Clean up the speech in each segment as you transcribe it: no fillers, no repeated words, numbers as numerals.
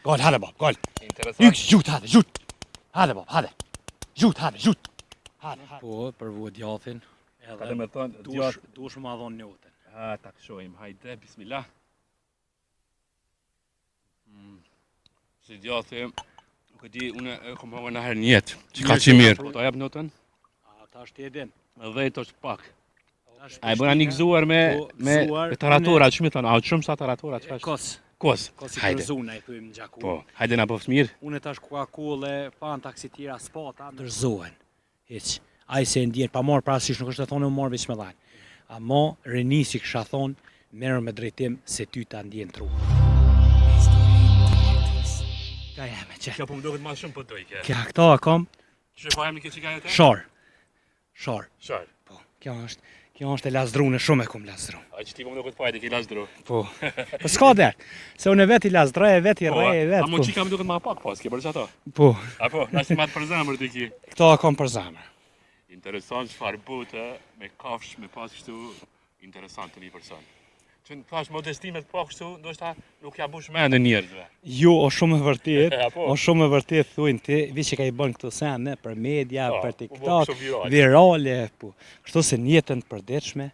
Gol, hajde bab, gol. Interesant. Yks, gjut, hajde, gjut. Hajde bab, hajde. Gjut, hajde, gjut. Hajde, hajde. Po, provu djathin. Ka dhe me thonë, djath... Dush ma dhonë notën. Ha, ta këshojmë, hajde, bismillah. Mm. Si djathi, nuk e di, unë e kom hangër naherë n'jetë, që ka që mirë. Po ta jap notën? A, tash ti e din. 10 është pak. A e bëna një gëzuar me, Po, me, gëzuar, me taratora, që mi thonë, a shumë sa taratora, që është? Kos. Kos. Kos i Hajde. përzuna i thujmë në gjaku. Po, hajde na bëftë mirë. Unë tash Coca-Cola, Fanta, kësi tjera, spata, dërzohen. Hiq. Ai se e ndjen, pa marrë parasysh, nuk është të thonë u marrë veç me dhanë. Amo, renisi kisha thonë, merru me drejtim se ty ta ndjen trupi. Ka jeme, që? Kjo po më duket ma shumë po dojke. Kja këto e kom, Që e pa jemi kjo që ka jetë? shor. Shor. Shor. Po, kjo është, kjo është e lazdrune, shumë e kom lazdru. A që ti po më duket fajde, ki lazdru. Po, po s'ka dert, se unë e vetë i lazdroj, e vetë i Po, rrej, e vetë. a mo qika më duket ma pak pas, ke bërë që ato? Po, Apo, na si ma të përzemër ti ki. këto e kom për zemër. Interesant çfarë bote me kafsh me pas kështu interesant të një person. Që në thash modestimet po kështu, ndoshta nuk ja bush mendën njerëzve. Jo, o shumë e vërtet, Apo? o shumë e vërtet thujnë ti, vi që ka i bën këto sene për media, Po, për u bë TikTok, kështu virale. virale, po. Kështu se në jetën të përditshme,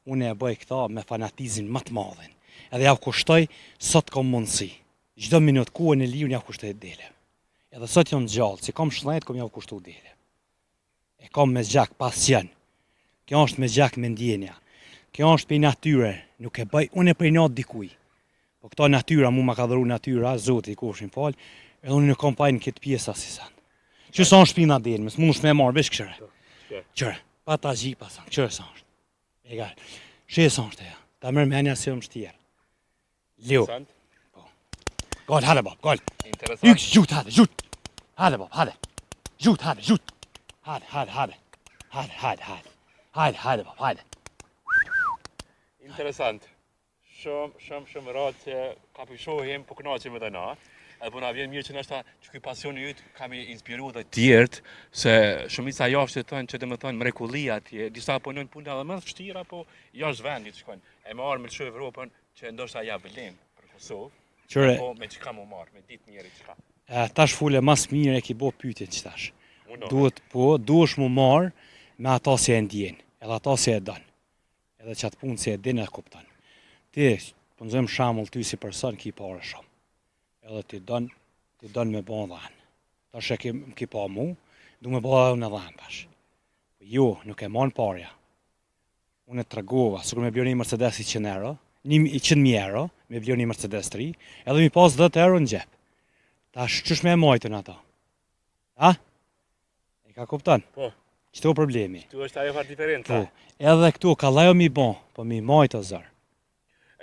unë e bëj këta me fanatizmin më të madhin. Edhe ja kushtoj sot kam mundësi. Çdo minutë kohën e lirë ja kushtoj dele. Edhe sot jam gjallë, si kam shëndet, kom ja kushtu dele. E kam me gjak, pasion. Kjo është me gjak me ndjenja. Kjo është prej natyre, nuk e bëj unë e prej natë dikuj. Po këto natyra, mu ma ka dhuru natyra, zoti i kofshin fal, edhe unë nuk kam faj në këtë pjesë asi sen. Që sa është shpina delme, s'mundesh me e marrë, veç këshyre. Këshyre, pa ta gji pa sa, këshyre sa është. Egal, shë sa është e ta merr menja se jam shtjerë. Leo. Interesant. Po. Gol, hajde bab, gol. Interesant. Yks, gjut, hajde, gjut. Hajde bab, hajde. Gjut, hajde, gjut. Hajde, hajde, hajde. Hajde, hajde, hajde. Hajde, hajde bab, hajde. Interesant. Shumë, shumë, shumë rrallë që ka po shohim, po kënaqemi edhe na. Edhe po na vjen mirë që ndoshta që ky pasioni yt ka me inspiru edhe tjerët, se shumica jashtë thonë që domethënë mrekulli atje, disa punojnë punë edhe më të vështira, po jashtë vendit shkojnë. E më ardhë me lëshu Evropën që ndoshta ja vlen për Kosovë, Qyre, po me çka mu marr, me ditë njeri çka. e, tash fule mas mirë e ki bo pyetjen që tash. Uno. Duhet, po, duhesh mu marr me ata si e ndjen, edhe ata si e don. Edhe qatë punë si e din e kupton. Ti, po nxojmë shembull ty si person ki pare shumë. Edhe ti don, ti don me bo dhan. Tash e ki, më ki pa mu, du me bo edhe unë dhan tash. Po jo, nuk e mon parja. Unë e tregova, sikur me blerë një Mercedes 100 euro, 100.000 euro, me blerë një Mercedes 3, edhe mi pas 10 euro në xhep. Tash qysh me e majtën ato? A? E ka kupton? Po. Qëto problemi? Këtu është ajo farë diferenca. Po. Edhe këtu ka mi bon, po mi majtë o zor.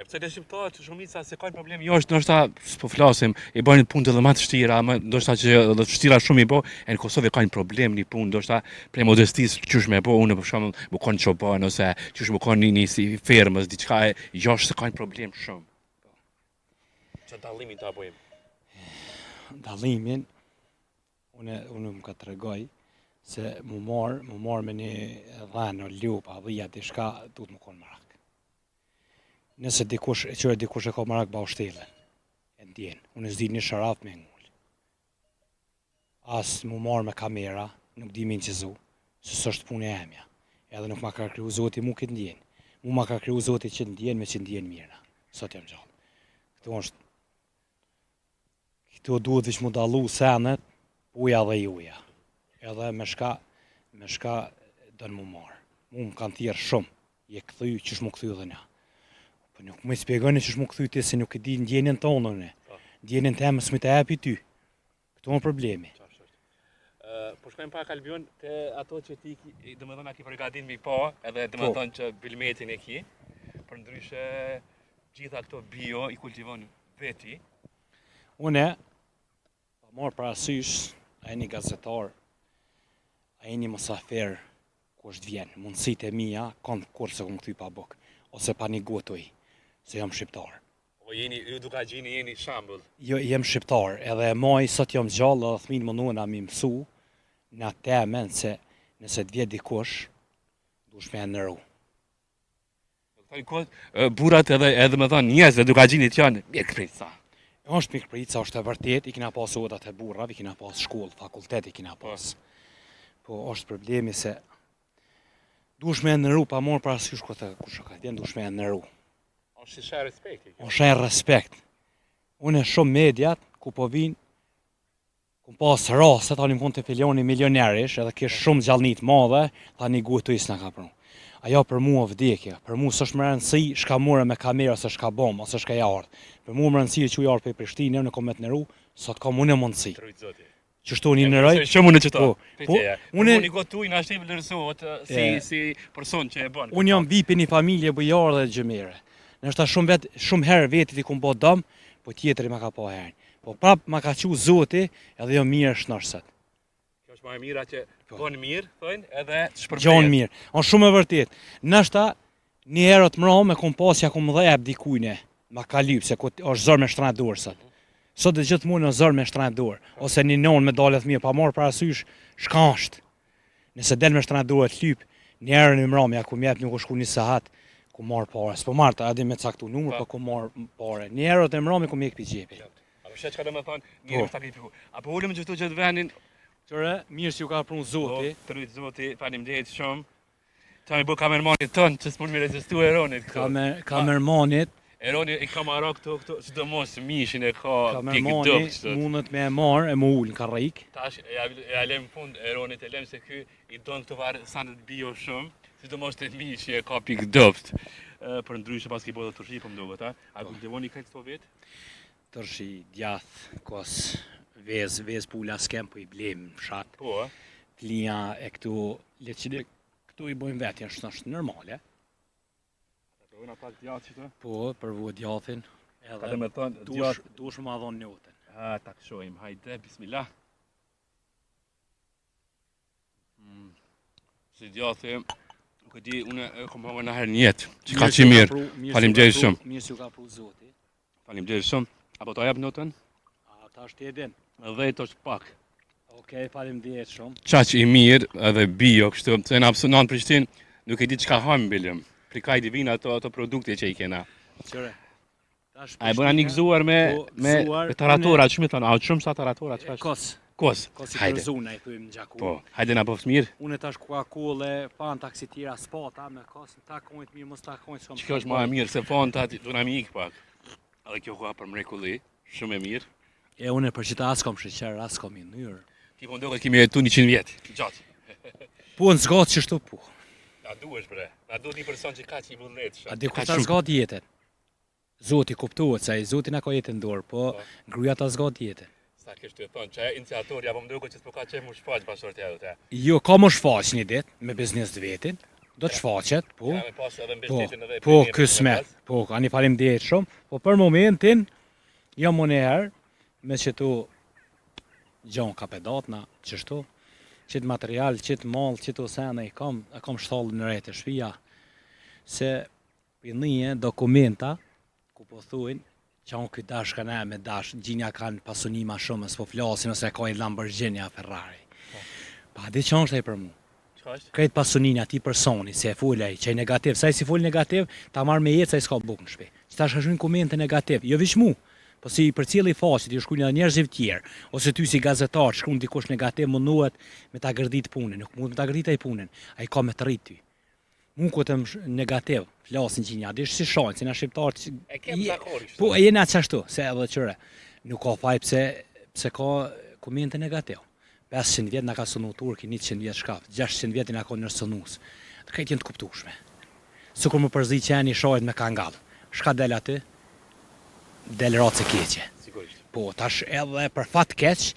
E pse te shqiptarët që shumica se kanë problem jashtë, ndoshta s'po flasim, i bëjnë punë edhe më të vështira, më ndoshta që edhe të vështira shumë i bë, e në Kosovë kanë problem një punë, ndoshta prej modestisë qysh me bë, unë për shembull, më kanë çoban ose qysh më kanë një, një si fermës, diçka e jashtë se kanë problem shumë. Që dallimin ta bëjmë? Dallimin, unë, unë më ka tregoj se mu marr, mu marr me një dhenë, o lup, a dhija, diçka, duhet më konë marak. Nëse dikush, e qyre dikush e ka marak baushtelen, e ndjen. Unë s'di një sharaf me ngull. As mu marr me kamera, nuk di me incizu, se s'është punë e emja. Edhe nuk ma ka kriju Zoti mu këtë ndjen. Mu ma ka kriju Zoti që ndjen me që ndjen mirë. Sot jam gjallë. Këtu është Këtu duhet veç mu dallu senet, uja dhe juja. Edhe me shka, me shka don mu marë. Mu më kanë thirrë shumë, je kthy, qysh mu kthy dhe na. Po nuk më spjegoni qysh mu kthy ti se nuk e di ndjenjën tonë unë. Po. Ndjenjën teme s'mi ta japi ty. Këtu është problemi. Qartë është. Ë, po shkojmë pak Albion te ato që ti ki, domethënë a ki përgatit mi pa, edhe domethënë që bilmetin e ki. Për ndryshe gjitha këto bio i kultivon veti. Une, pa marrë parasysh, a jeni gazetar, a jeni musafir, ku është vjen, mundësit e mia, kam kurrë se kom kthy pa buk, ose pa një gotë ujë, se jam shqiptar. Po jeni, ju Dukagjini jeni shembull. Jo, jem shqiptar, edhe e maj, sot jam gjallë edhe fëmijët mundohen mi mësu në atë temën se nëse të vjen dikush, duhesh me e nderu. Këto kohë burrat edhe edhe më thonë njerëzve Dukagjinit janë mirë pritsa. Është mikpritsa, është e vërtet, i kina pas odat e burrave, i kina pas shkollë, fakultet i kina pas. Po është problemi se duhesh me e nderu pa marrë parasysh ku të kush ka vjen, duhesh me e nderu. Është si shenjë respekti. Është shenjë respekt. Unë shumë mediat ku po vinë Kom pas raste, tani më konë te filani milioner ish, edhe kish shumë gjallni të madhe, tha një gotë ujë s'na ka pru. Ajo për mua vdekje, për mua s'është me rëndësi shka more me kamera ose shka bom, ose shka ja ardhë. Për mua më rëndësi që u ardhë prej Prishtine, unë kom me të nderu, sot kam unë mundësi. Qështu unë i nderoj. Shumë unë qëto. Po, po, unë një gotë ujë na është vlerësohet si si person që e bën. Unë jam vipi një familje bujare dhe xhymere. Ndoshta shumë vet, shumë herë vetit i kom bo dëm, po tjetri ma ka pa herën. Po prap ma ka çu Zoti edhe jo mirë shnosh sot. Kjo është më e mira që po. bën mirë, thonë, edhe të shpërblehet. Gjon mirë. Është shumë e vërtetë. Ndoshta një herë të mbrëm e kom pas ja kom dhënë dikujt. Ma ka lyp se ku është zor me shtra dorë sot. Sot dhe gjithmonë është zor me shtra dorë ose një nonë me dalë fëmijë pa marr parasysh çka është. Nëse del me shtra dorë të lyp, një herë në mbrëmje ja ku mjep nuk u shku një sahat, ku marr pare. S'po marr ta adi me caktu numër, po ku marr pare. Një herë të mbrëmje ku më ikë pi xhepi. A po sheh çka do të thonë, mirë po. sakrifiku. A po ulem gjithu gjithë vendin? Qëre, mirë si ju ka prunë Zoti. Po, të Zoti, faleminderit shumë. Ta mi bo kamermanit tonë që s'mund mi rezistu Eronit këtu. Kamer, kamermanit. Eroni i ka marrë këto, këto, sidomos mishin e ka Kamermani mundet me e marrë e më ulë në karrik. Tash e ja, ja lem fund Eronit e lem se ky i don këto farë sanet bio shumë, sidomos te mishi e ka pikë dobt. Për ndryshe pas ki bo dhe turshi po më duket, a? A po. kultivoni këtë këto vetë? Turshi, djath, kos, vezë, vezë pula s'kem, po i blejmë në fshat. Po, a? Flia e këtu, leqine, këtu i bojmë vetë, janë është normale. Ta provojna pak djath që të? Po, provo djathin. Edhe, Ka dhe me thonë, djath... Dush ma dhonë notën. Ha, ta këshojmë, hajde, bismillah. Mm. Si djathi, nuk e di, unë e kom hangër në herë n'jetë, që ka që mirë, faleminderit shumë. Mirë si ju ka pru zoti. Faleminderit shumë. A po ta jap notën? A tash ti e din. 10 është pak. Okej, faleminderit shumë. Qaq i mirë edhe bio kështu, se na në Prishtinë nuk e di çka hajmë bilem. Pri ka i divina ato ato produkte që i kena. Qëre. Tash A e bëna një gëzuar me po, me me taratora, ç'më thonë, a shumë sa taratora çfarë? Kos. Kos. Kos i Hajde. Përzuna i thujmë në Gjakovë. Po, hajde na bëftë mirë. Unë tash Coca-Cola, Fanta kësi tjera s'pata me kos, takojnë të mirë, mos takojnë s'kam. Kjo është më e mirë se Fanta, do na mi ik pak. Edhe kjo ka për mrekulli, shumë e mirë. E unë për qita as kom sheqer, as kom yndyr. Ti po ndoket kemi jetu 100 vjet, gjatë. Po në zgatë qështu po. Na duhesh bre, na duhet një person që kaq i vullnetshëm. A di ku ta zgat jetën? Zoti kuptohet se ai Zoti na ka jetën në dorë, po, po. gruaja ta zgat jetën. Sa kesh të thonë, që iniciatori apo më duket që s'po ka qejf mu shfaq bashkëshortja jote. Jo, ka mu shfaq një ditë me biznes të vetin, do të shfaqet, po. Ka me pas edhe mbështetjen edhe po, kismet, po, ani faleminderit shumë, po për momentin jam unë herë me qëtu gjon kapedatna, qështu, qitë material, qitë mall, qitë sene i kam, e kam shtallën në re te shpia, se Po nje dokumenta ku po thujnë që unë ky dash ka me dash, gjinja kanë pasuni ma shumë, s'po flasin ose ka i Lamborghini a Ferrari. Po. Pa di që është ai për mu. Çka është? Krejt pasuninë atij personi, se e fol ai, që ai negativ, sa ai si fol negativ, ta marr me jetë se ai s'ka bukë në shtëpi. Që ta shkruajnë komente negativ, jo veç mu, po si i përcjelli faqet, ju shkruajnë edhe njerëzve të tjerë, ose ty si gazetar shkruan dikush negativ, mundohet me ta gërdit punën, nuk mund me ta gërdit ai punën, ai ka me të rrit ty. Mu ku të më negativ, flasin që një, dish si shajnë, si na shqiptarët... E kem zakon kështu. Po, e jena qashtu, se edhe qëre, nuk ka faj pse, pse ka komente negativ. 500 vjet na ka sunu Turki, 100 vjet shkaf, 600 vjet na ka nërë sunus. Dhe krejt janë të kuptueshme. Sikur më përzi qeni shajt me kangall. Shka del aty? Del racë e keqe. Sigurisht. Po, tash edhe për fat keq,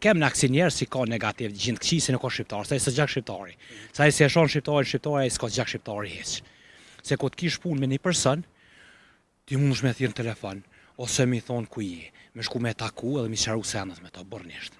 Kem na kësi njerëz si ka negativ, gjinë të këqij se nuk ka shqiptar, se ai s'ka gjak shqiptari. Se ai si e shon shqiptarin shqiptari, ai s'ka gjak shqiptari hiç. Se kur të kish punë me një person, ti mundesh me thirr në telefon ose me i thonë ku je, me shku me taku edhe me sqaru sendet me to burrnisht.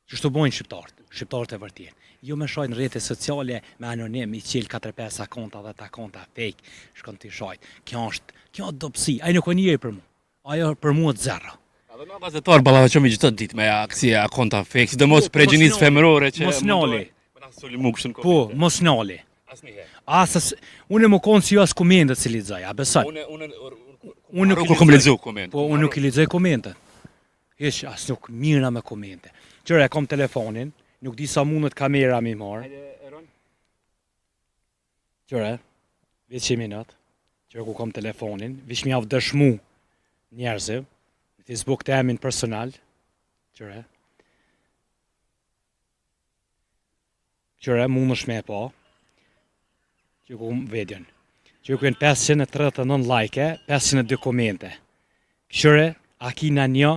Qështu bojnë shqiptarët, shqiptarët e vërtetë. Jo me shajt në rrjete sociale me anonim, i qel 4-5 akonta, 10 akonta fake, shkon t'i shajt. Kjo është, kjo është dobësi, ai nuk o njeri për mu. Ajo për mua është zero. Edhe na gazetar ballafaqohemi çdo ditë me kësi akonta fake, sidomos po, prej gjinisë femërore që mos nali. Me na sulmu kështu në po, komente. Po, mos nali. Asnjëherë. As as unë më kon si as komentet s'i lexoj, a beson? Unë unë unë. Unë nuk i lexoj komente. Po unë nuk i lexoj komentet. Hiç as nuk mirrna me komente. Qyre e kom telefonin, nuk di sa mundet kamera mi marr. Qyre, veç një minut, qyre ku kom telefonin, veç me jau dëshmu njerëzve, në Facebook temin personal, qyre, qyre mundesh me e pa, që ku kom videon, qyre ku janë 539 like, 502 komente, qyre, a ki nanjë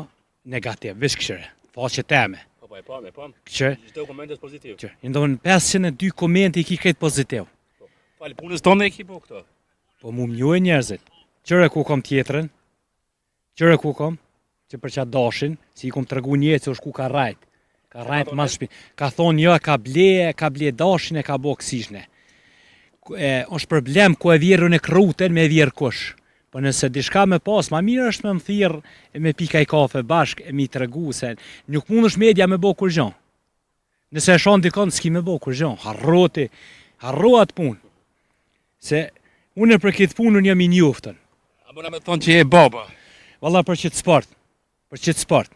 negativ, veç kqyre, faqe teme. Po, po, e pam, e pam. Kqyre. Çdo koment është pozitiv. Kqyre, një donë 502 komente i ki krejt pozitiv. Po, falë punës tonë e ki po këto. Po mu m'njohin njerëzit. Kqyre ku kom tjetrën, kqyre ku kom, që për qatë dashin, si i kom tregu njerëz se është ku ka rrajt. Ka rrajt mas shpi. Ka thonë jo, ka ble, ka ble dashin e ka bo kësishne. E, është problem ku e vjerrën e kruten me e vjerr kush. Po nëse diçka me pas, ma mirë është me më thirr e me pi kaj kafe bashkë e mi tregu se nuk mundesh media me bo kurgjo. Nëse e shan dikon, s'ki me bo kurgjo. Harro ti, harro atë punë. Se unë për këtë punë unë jam i njoftën. A muna me thonë që je baba? Valla për qëtë sport, për qëtë sport,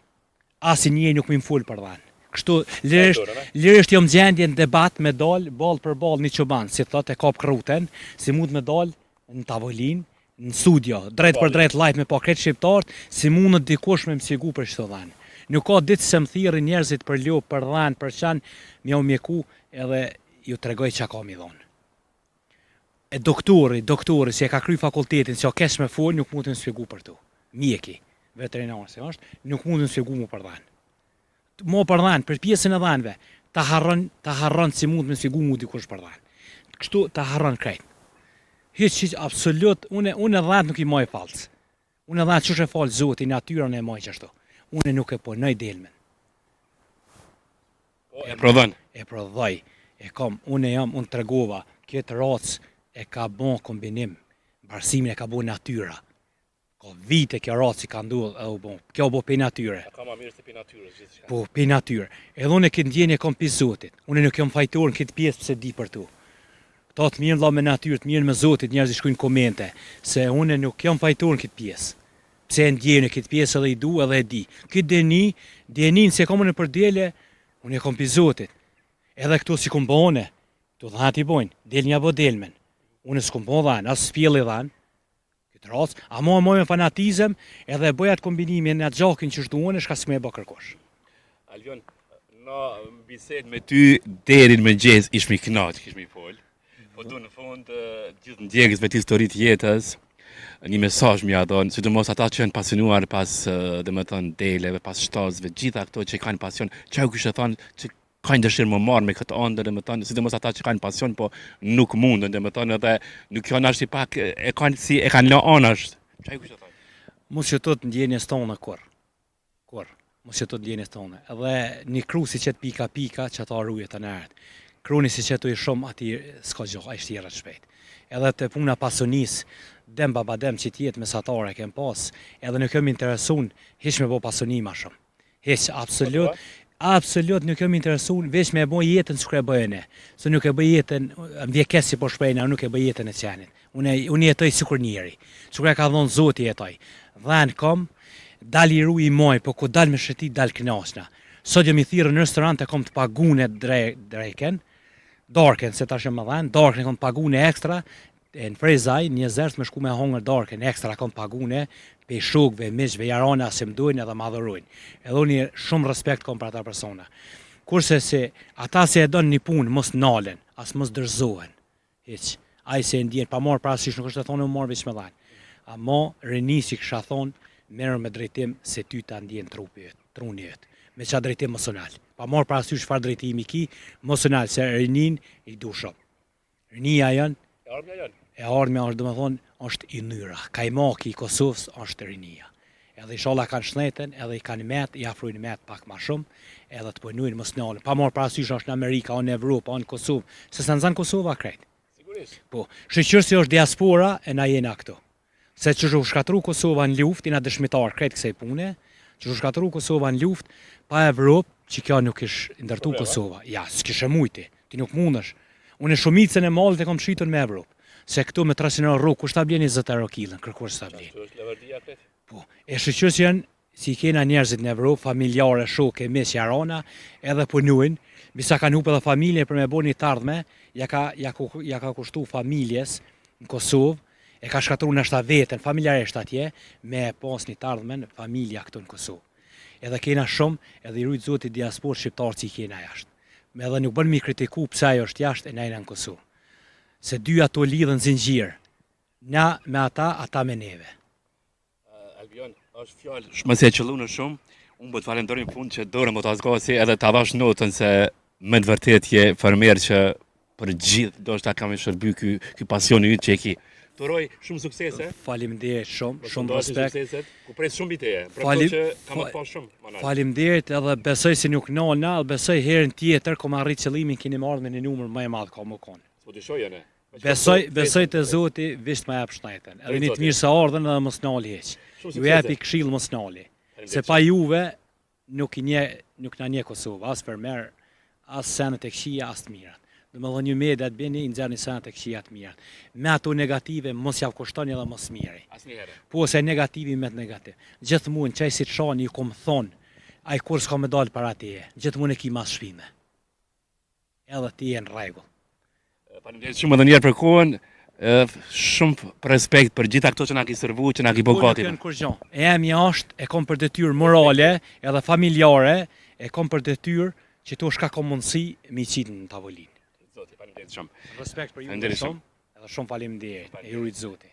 asnjë nuk më fol për dhan. Kështu, lirisht, lirisht jam gjendje në debat me dal, ball për ball një çoban, si thot e kap kruten, si mund me dal në tavolinë, në studio, drejt për drejt live me pa krejt shqiptarët, si mundet dikush me më shpjegu për çto dhan. Nuk ka ditë se më thirrin njerëzit për lopë, për dhan, për qen, me jau mjeku edhe ju tregoj çka ka mi dhon. E doktori, doktori si e ka kry fakultetin, si o keq me fol, nuk mund të më shpjegu për to. Mjeki, veterinar si është, nuk mund të më shpjegu mu për dhan. Mo për dhan, për pjesën e dhanve, ta harron, ta harron si mund të më shpjegu mu dikush për dhan. Kështu ta harron krejt. Hiç, hiç, absolut, unë, unë dhantë nuk i maj fallc. Unë dhantë qysh e falë Zoti, natyrën e maj qashtu. Unë nuk e punoj delmen. Po, e prodhon. E prodhoj. E kam, unë jam, unë tregova, këtë racë e ka bo kombinim, barsimin e ka bo natyra. Ka vite kjo racë si ka ndodhë edhe u bo. Kjo u bo pe natyre. A ka ma mirë se pe natyrës gjithçka. Po, pe natyre. Edhe unë këtë ndjenjë e kam pi Zotit. Unë nuk jam fajtor në këtë pjesë pse di për tu. Këta të mirën vlla me natyrë, të mirën me Zotit, njerëzit shkruajnë komente, se unë nuk jam fajtor në këtë pjesë. Pse e ndjej në këtë pjesë edhe i du edhe e di. Këtë deni, denin se kam unë për dele, unë e kam pi Zotit. Edhe këto si kom bo une, këto dhanët i bojnë, delmja bo delmen. Unë s'kom bo dhanë, as s'pjelli dhanë, Këtë racë, amo e moj me fanatizëm edhe e bëj atë kombinimin në atë gjakin që është unë, shka s'me e bë kërkush. Alvion, në bisedë me ty deri në mëngjes ishmi knaq, kishmi fol. Po du në fund gjithë ndjekësve të historit jetës, një mesazh me ja dhon, sidomos ata që janë pasionuar pas, domethënë, deleve, pas shtazëve, gjitha këto që kanë pasion, çka ju kishe thënë që kanë dëshirë me u marrë me këtë ëndërr, domethënë, sidomos ata që kanë pasion, po nuk mundën, domethënë, edhe nuk janë ashtu pak, e kanë si, e kanë lënë anash. Çka ju kishe thënë? Mos ju tut ndjenjës tonë kurr. Kurr. Mos ju tut ndjenjës tonë. Edhe një kru si qet pika pika që ata rujet të nërët. Kruni si qet ujë shumë ati s'ka gjo, ai shtirret shpejt. Edhe te puna pasunisë, dem baba dem që t'jetë mesatare kem pas, edhe nuk jam interesun hiç me bo pasuni ma shumë. Hiç, absolut, absolut nuk jam interesun, veç me e bo jetën sikur e bëj unë. Se nuk e bëj jetën, më vjen keq si po shprehna, nuk e bëj jetën e qenit. Unë unë jetoj sikur njeri. Sikur e ka dhënë Zoti jetoj. Dhen kom, dal i ruj i maj, po ku dal me shëtit dal knaqna. Sot jam i thirrë në restorant e kom të pagune dre, dreken, darken se tash jam me dhen, darken e kom të pagune ekstra, E në Ferizaj, një zertë me shku me hongër darkën ekstra kom pagune pej shokëve, miqve, jarana se më dojnë edhe më adhurojnë. Edhe unë shumë respekt kom për ata persona. Kurse se ata se e don një punë mos nalen, as mos dorëzohen. Hiç. Ai se e ndjen pa marrë parasysh nuk është të thonë u marr veç me dhan. Amo rinisë i kisha thonë merru me drejtim se ty ta ndjen trupi yt, truni yt. Me ça drejtim mos u nal. Pa marrë parasysh çfarë drejtimi ki, mos u nal se rinin i du shumë. Rinia jonë, E ardhmja jonë. E ardhmja është domethënë është ynyra. Kajmaki i Kosovës është rinia. Edhe inshallah kanë shneten, edhe i kanë met, i afrojnë met pak ma shumë, edhe të punojnë mos nalen. Pa marrë parasysh është në Amerikë, o në Evropë, o në Kosovë, se s'na nxan Kosova krejt. Sigurisht. Po, shyqyr se është diaspora e na jena këtu. Se qysh u shkatru Kosova në luftë, jena dëshmitar krejt kësaj pune, qysh u shkatru Kosova në luftë, pa Evropë, që kjo nuk ish ndërtu Kosova. Ja, s'kishe mujti, ti nuk mundesh. Unë shumicën e mallit e kom shitun me Evropë. Se këtu me 300 euro rrugë, kush ta blen 20 euro kilën, kërkush s'ta blen. Është leverdia këtë? Po, e shyqyr që janë, si i kena njerëzit në Evropë, familjare, shokë, miq, jarana, edhe punojnë, disa kanë hup edhe familje për me bo një t'ardhme, ja ka, ja, ku, ja ka kushtu familjes në Kosovë, e ka shkatru nashta veten, familjarisht atje, me e pas një t'ardhmen familja këtu në Kosovë. Edhe kena shumë, edhe i rujt Zoti diasporë shqiptarë që i kena jashtë. Me edhe nuk bën mi kritiku pse ajo është jashtë e na jena në Kosovë. Se dy ato lidhen zinxhir. Na me ata, ata me neve. Albion, është fjalë shumë se e qëllunë shumë. Unë po të falenderoj në fund që dorën po ta zgasi edhe ta dhash notën se me të vërtet je fermer që për gjithë ndoshta ka me shërby ky ky pasioni yt që e ki. Të uroj shumë suksese. Faleminderit shumë, Po shumë respekt. Sukseset. Ku pres shumë prej teje. Për Falim- që kam fa- të pa shumë. më nalt. Faleminderit edhe besoj se nuk nalna, edhe besoj herën tjetër kom arrit qëllimin keni me ardhë me një numër më e madh ka më konë. S'po dyshoj ne. Besoj, besoj të Zoti veç më jap shnajtën. Edhe një të mirë se ardhën edhe mos nali hiç. Shumë Ju suksese. jepi këshill mos nali. Se pa juve nuk i nje, nuk na nje Kosova, as fermer, as senet e këqija, as të mirat. Do me thënë ju media të bini, i nxjerrni senet e këqija të mirat. Me ato negative mos ja kushtoni edhe mos miri. Asnjëherë. Po se negativi me të negativ. Gjithmonë qaj si të shani ju kom thonë, ai kur s'ka me dalë para teje. Gjithmonë e ki mas shpime. Edhe ti je në rregull. Faleminderit shumë edhe një herë për kohën. ë, Shumë për respekt për gjitha këto që na ki servu, që na ki bë Po nuk gati. janë kurgjo. E emja është, e kom për detyrë morale, edhe familjare, e kom për detyrë që to shka kom mundësi me i qitë në tavolinë. Zoti, faleminderit shumë. Respekt për ju Faleminderit shumë, edhe shumë faleminderit. E ju rrit Zoti.